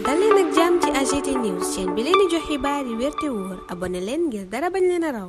dal leen ak jàmm ci AGT News chaîne bi leen di jox xibaar yi wér te wóor abonné leen ngir dara bañ leen a raw.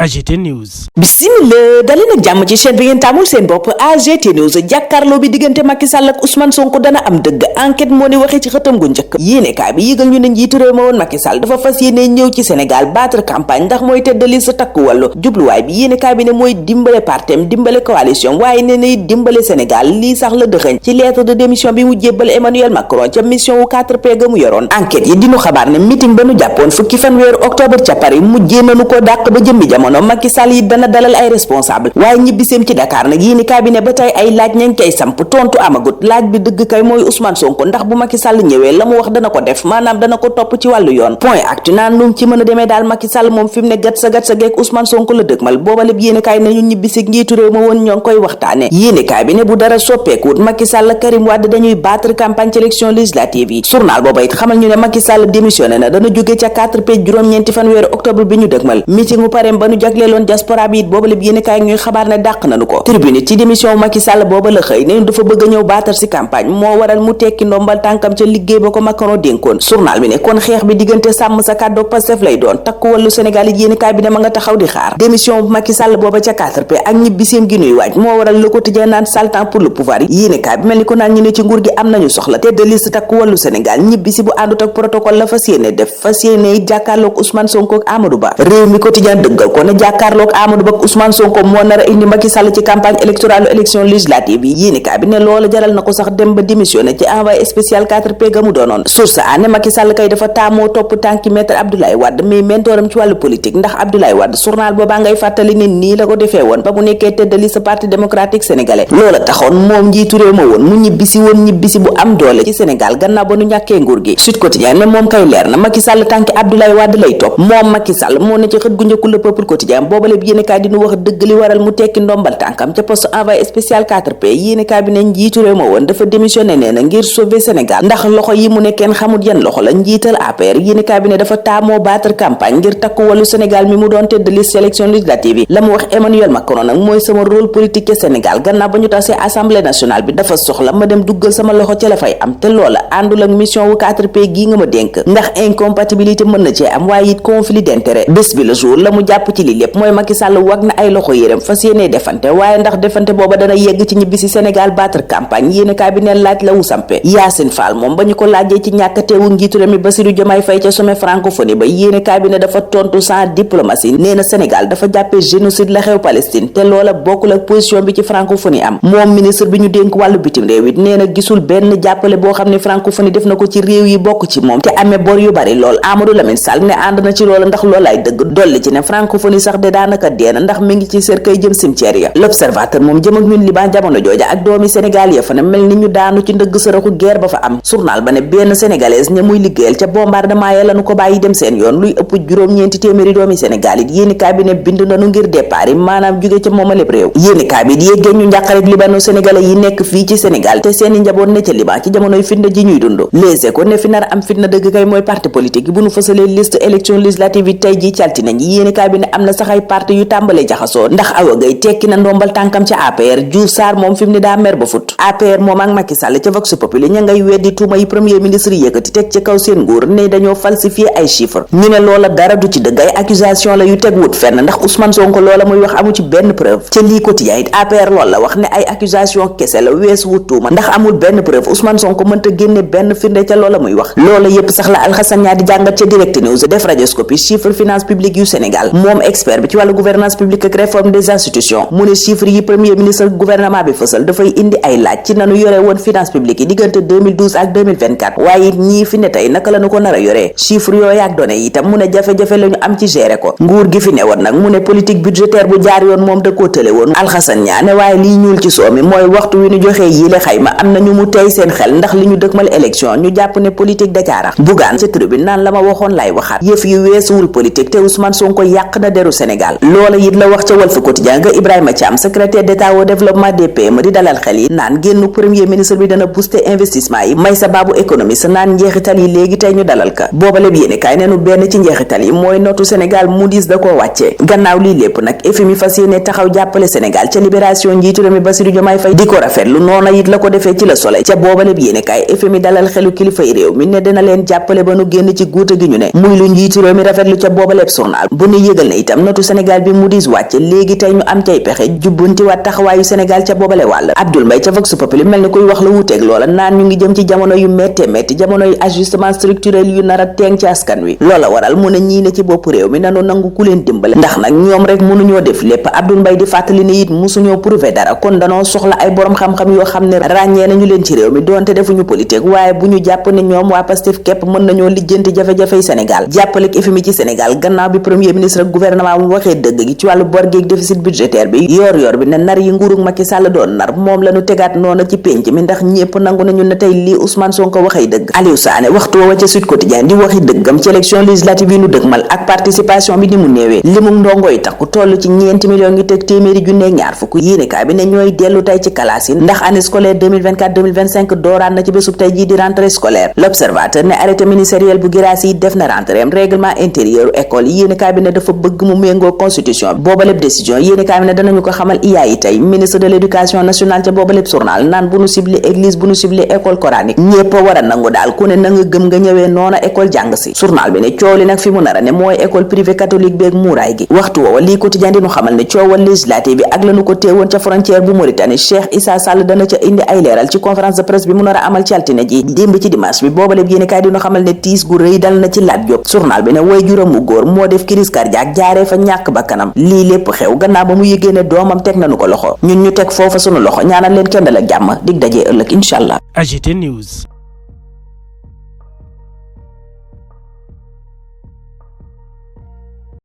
AGT News. Bismillah daleen ak jàmm ci chaîne bi ngeen taamul seen bopp AGT News. jàkkaarloo bi diggante Macky Sall ak Ousmane Sonko dana am dëgg enquête moo ni waxee ci xëtam gu njëkk yéenekaay bi yëgal ñu ne njiitu réew ma woon Macky Sall dafa fas yéene ñëw ci Sénégal battre campagne ndax mooy tête de liste Takku Wallu jubluwaay bi yéenekaay bi ne mooy dimbale partem dimbale coalition waaye ne nay dimbale Sénégal lii sax la dëxëñ ci lettre de démission bi mu jébbal Emmanuel Macron ca mission wu 4P ga mu yoroon enquête yi dinu xabaar ne meeting ba nu jàppoon fukki fan weeru octobre ca Paris mujjee nanu ko dàq ba jëmmi jamono Macky Sall yi dana dalal ay responsable waaye ñibbiseem ci Dakar nag yéeni cabinet ba tey ay laaj ñañ koy samp tontu amagut laaj bi dëgg kay mooy Ousmane Sonko ndax bu Macky Sall ñëwee la mu wax dana ko def maanaam dana ko topp ci wàllu yoon point actu naan lu ci mën a demee daal Macky Sall moom fi mu ne gat sa geek Ousmane Sonko la dëgmal booba lépp yéeni kaay nañu ñibbisig njiitu réew ma woon ñoo ngi koy waxtaane yéeni cabinet bu dara soppeekuut Macky Sall Karim Wade dañuy battre campagne ci élection législative yi journal booba it xamal ñu ne Macky Sall démissionné na dana jóge ca 4P juróom-ñeenti fan weeru octobre bi ñu dëgmal meeting mu parem ba nu jagleeloon diaspora bi it booba lépp yéeni kaay ñuy xabaar ne dàq nañu ko tribune ci démission Macky Sall booba la xëy ne dafa bëgg a ñëw baatar ci campagne moo waral mu tekki ndombal tànkam ca liggéey ba ko Macron dénkoon journal bi ne kon xeex bi diggante sàmm sa kàddoog Pastef lay doon Takku Wallu Sénégal it yéeni kaay bi ne ma nga taxaw di xaar démission bu Macky Sall booba ca 4P ak ñibbiseem gi nuy waaj moo waral Le Quotidien naan sale temps pour le pouvoir yi yéeni kaay bi mel ni ko naan ñu ne ci nguur gi am nañu soxla tête de liste Takku Wallu Sénégal ñibbisi bu àndut ak protocole la fas yéene def fas yéene it jàkkaarloog Ousmane Sonko ak Amadou Ba réew mi quotidien dëggal ko ne jàkkaarloog Amadou Ba ak Ousmane Sonko moo nar a indi Macky Sall ci campagne électorale élection législative yi yéeni kaay bi ne loola jaral na ko sax dem ba démissionné ci envoyé spécial 4P ga mu doonoon source a ne Macky Sall kay dafa taamoo topp tànki maître Abdoulaye Wade mais mentooram ci wàllu politique ndax Abdoulaye Wade journal boobaa ngay fàttali ne nii la ko defee woon ba mu nekkee tête de liste parti démocratique sénégalais loola taxoon moom njiitu réew ma woon mu ñibbisi bu am doole ci Sénégal gannaaw ba nu ñàkkee nguur gi Sud Quotidien ne moom kay leer na Macky Sall tànki Abdoulaye Wade lay topp moom Macky Sall moo ne ci xët gu njëkku Le Peuple Quotidien boobale bi yéeni kaay dinu wax dëgg li waral mu tekki ndombal tànkam ca poste envoyé spécial 4P yéeni kaay bi ne njiitu réew ma woon dafa démissionné nee na ngir sauver Sénégal ndax loxo yi mu ne kenn xamut yan loxo la njiital APR yéeni kaay bi ne dafa taamoo battre campagne ngir Takku Wallu Sénégal mi mu doon tête de liste élection législative yi la mu wax Emmanuel Macron nag mooy sama rôle politique ca Sénégal gannaaw ba ñu tasee assemblée nationale bi dafa soxla ma dem duggal sama loxo ca la fay am te loola àndul ak mission wu 4P gii nga ma dénk ndax incompatibilité mën na cee am waaye it conflit d'intérêt bés bi le jour la mu jàpp ci li lépp mooy Macky Sall wag na ay loxo yéram fas yéene defante waaye ndax defante booba dana yegg ci ñibbi si Sénégal battre campagne yéene kaay bi ne laaj la wu sampe Yacine Fall moom ba ñu ko laajee ci ñàkkateewu njiitu réew mi Bassirou Diomaye Faye ca sommet francophonie ba yéene kaay bi ne dafa tontu sans diplomatie nee na Sénégal dafa jàppee génocide la xew Palestine te loola bokkul ak position bi ci francophonie am moom ministre bi ñu dénk wàllu bitim réew it nee na gisul benn jàppale boo xam ne francophonie def na ko ci réew yi bokk ci moom te amee bor yu bari lool Amadou Lamine Sall ne ànd na ci loola ndax loolaay dëgg dolli ci ne francophonie sax de daanaka deena ndax mi ngi ci cercueil jëm cimetière ya L'Observateur moom jëm ak ñun Liban jamono jooja ak doomi Sénégal ya fa ne mel ni ñu daanu ci ndëgg sërëxu guerre ba fa am journal ba ne benn sénégalaise ña muy liggéeyal ca bombardement ya lañu ko bàyyi dem seen yoon luy ëpp juróom-ñeenti téeméeri doomi Sénégal it yéeni cabinet bind nañu ngir départ yi maanaam jóge ca moomaleb réew yéeni cabinet yéggéen ñu njàqarek libano sénégalais yi nekk fii ci Sénégal te seeni njaboot ne ca Liban ci jamonoy fitna ji ñuy dund Les Échos ne fi nar am fitna dëgg kay mooy parti politique yi bu ñu fësalee liste élection législative yi tey ji calti nañ yéeni cabinet am na sax ay parti yu tàmbalee jaxasoo ndax Awa Gueye tekki na ndombal tànkam ca APR Diouf Sarr moom fi mu ne daa mer ba fut APR moom ak Macky Sall ca Vox Populi ña ngay weddi tuuma yi premier ministre yi yëkkati teg ci kaw seen nguur ne dañoo falsifier ay chiffres ñu ne loola dara du ci dëgg ay accusation la yu teg wut fenn ndax Ousmane Sonko loola muy wax amu ci benn preuve ca lii quotidien it APR loolu la wax ne ay accusation kese la wees wut tuuma ndax amul benn preuve Ousmane Sonko mënta génne benn firnde ca loola muy wax loola yépp sax la Alxasan ñaa di jàngat ca Direct News def radioscopie chiffre finance publique yu Sénégal moom expert bi ci wàllu gouvernance publique ak réforme des institutions mu ne chiffre yi premier ministre gouvernement bi fësal dafay indi ay laaj ci nanu yore woon finance publique yi diggante 2012 ak 2024 waaye it ñii fi ne tey naka lañu ko nar a yoree chiffre yooyu ak données yi itam mu ne jafe-jafe lañu am ci gérer ko nguur gi fi ne woon nag mu ne politique budgétaire bu jaar yoon moom da koo tële woon Alxasan ñaa ne waaye liy ñuul ci soomi mooy waxtu wi ñu joxee yile xayma am na ñu mu tey seen xel ndax li ñu dëkkmal élection ñu jàpp ne politique da caarax bugaan ca tribune naan la ma waxoon lay waxaat yëf yi weesuwul politique te Ousmane Sonko yàq na deru Sénégal. loola it la wax ca Walf Quotidien nga Ibrahima Thiam secrétaire d'État au développement des PME di dalal xel yi naan génnu premier ministre bi dana booster investissement yi. may sa baabu économiste naan njeexital yi léegi tey ñu dalal ka boobaleb yéene kaay neenu benn ci njeexital yi mooy notu Sénégal Moody's da koo wàcce. gannaaw lii lépp nag FMI fas yéene taxaw jàppale Sénégal ca libération njiitu réew mi Bassirou Diomaye Faye di ko rafetlu noona it la ko defee ci Le Soleil ca boobaleb yéene kaay FMI dalal xelu kilifay réew mi ne dina leen jàppale ba nu génn ci guuta gi ñu ne muy lu njiitu réew mi rafetlu ca boobaleb journal bu nu yëgal ne itam notu Sénégal bi Moody's wàcce léegi tey ñu am cay pexe jubbanti waat taxawaayu Sénégal ca boobale wàll. Abdoul Mbaye ca Vox Populi mel ni kuy wax la wuuteeg loola naan ñu ngi jëm ci jamono yu métte métti jamono yu ajustement structurel yu nar a teeng ci askan wi. loola waral mu ne ñii ne ci bopp réew mi nanu nangu ku leen dimbale ndax nag ñoom rek mënuñoo def lépp. Abdoul Mbaye di fàttali ne it musuñoo prouver dara kon danoo soxla ay borom xam-xam yoo xam ne ràññee nañu leen ci réew mi doonte defuñu politique waaye bu ñu jàpp ne ñoom waa Pastef képp mën nañoo lijjanti jafe-jafey Sénégal jàppalek FMI ci Sénégal gannaaw bi premier ministre ak gouvernement mu waxee dëgg gi ci wàllu bor geeg déficit budgétaire bi yor bi ne nar yi nguurug Macky Sall doon nar moom lañu tegaat noona ci pénc mi ndax ñépp nangu nañu ne tey lii Ousmane Sonko waxee dëgg. Aliou Sané waxtu woowa ca Sud Quotidien di waxi dëggam ci élection législative yi nu dëgmal ak participation bi ni mu néewee limum ndongoy takku toll ci 4 millions ngi teg téeméeri junne ñaar fukk yéenekaay bi ne ñooy dellu tey ci classe yi ndax année scolaire 2024-2025 dooraan na ci bésub tey jii di rentrée scolaire. L'Observateur ne arrêté ministériel bu giraas yi def na rentrée règlement intérieur école yi yéenekaay bi ne dafa bëgg mu méngoo constitution bi booba lépp décision yéenekaay bi ne danañu ko xamal iyaa yi tey ministre de l'éducation nationale ca booba lépp journal naan bu nu ciblé église bu nu ciblé école coranique ñépp war a nangu daal ku ne na nga gëm nga ñëwee noona école jàng si journal bi ne coow li nag fi mu nar a ne mooy école privée catholique beeg muuraay gi waxtu woowa lii quotidien di nu xamal ne coowal législative bi ak lañu ko teewoon ca frontière bu Mauritanie Cheikh Issa Sall dana ca indi ay leeral ci conférence de presse bi mu nar a amal ci altine ji démb ci dimanche bi booba lépp yéenekaay di nu xamal ne tiis gu rëy dal na ci Lat Diop journal bi ne way juróom mu góor moo def crise cardiaque jaaree fa ñàkk bakkanam lii lépp xew gannaaw ba mu yëgee ne doomam teg nañu ko loxo ñun ñu teg foofa sunu loxo ñaanal leen kenn dal ak jàmm dig dajee ëllëg incha allah. AGT News.